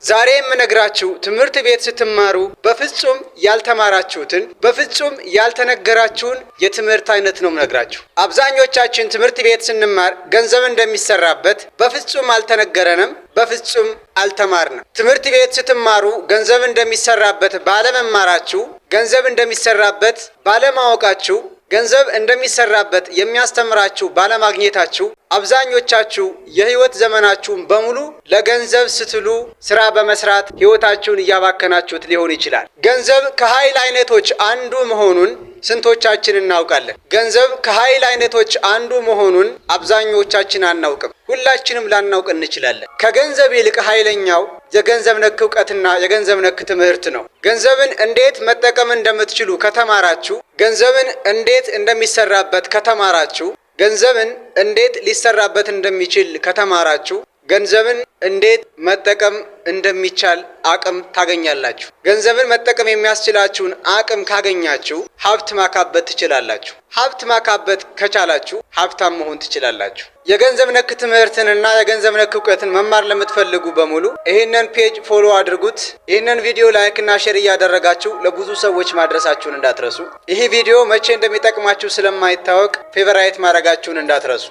ዛሬ የምነግራችሁ ትምህርት ቤት ስትማሩ በፍጹም ያልተማራችሁትን፣ በፍጹም ያልተነገራችሁን የትምህርት አይነት ነው የምነግራችሁ። አብዛኞቻችን ትምህርት ቤት ስንማር ገንዘብ እንደሚሰራበት በፍጹም አልተነገረንም፣ በፍጹም አልተማርንም። ትምህርት ቤት ስትማሩ ገንዘብ እንደሚሰራበት ባለመማራችሁ፣ ገንዘብ እንደሚሰራበት ባለማወቃችሁ፣ ገንዘብ እንደሚሰራበት የሚያስተምራችሁ ባለማግኘታችሁ አብዛኞቻችሁ የህይወት ዘመናችሁን በሙሉ ለገንዘብ ስትሉ ስራ በመስራት ህይወታችሁን እያባከናችሁት ሊሆን ይችላል። ገንዘብ ከኃይል አይነቶች አንዱ መሆኑን ስንቶቻችን እናውቃለን? ገንዘብ ከኃይል አይነቶች አንዱ መሆኑን አብዛኞቻችን አናውቅም። ሁላችንም ላናውቅ እንችላለን። ከገንዘብ ይልቅ ኃይለኛው የገንዘብ ነክ እውቀትና የገንዘብ ነክ ትምህርት ነው። ገንዘብን እንዴት መጠቀም እንደምትችሉ ከተማራችሁ፣ ገንዘብን እንዴት እንደሚሰራበት ከተማራችሁ፣ ገንዘብን እንዴት ሊሰራበት እንደሚችል ከተማራችሁ፣ ገንዘብን እንዴት መጠቀም እንደሚቻል አቅም ታገኛላችሁ። ገንዘብን መጠቀም የሚያስችላችሁን አቅም ካገኛችሁ ሀብት ማካበት ትችላላችሁ። ሀብት ማካበት ከቻላችሁ ሀብታም መሆን ትችላላችሁ። የገንዘብ ነክ ትምህርትንና የገንዘብ ነክ እውቀትን መማር ለምትፈልጉ በሙሉ ይህንን page follow አድርጉት። ይህንን ቪዲዮ like እና share እያደረጋችሁ ለብዙ ሰዎች ማድረሳችሁን እንዳትረሱ። ይህ ቪዲዮ መቼ እንደሚጠቅማችሁ ስለማይታወቅ favorite ማድረጋችሁን እንዳትረሱ።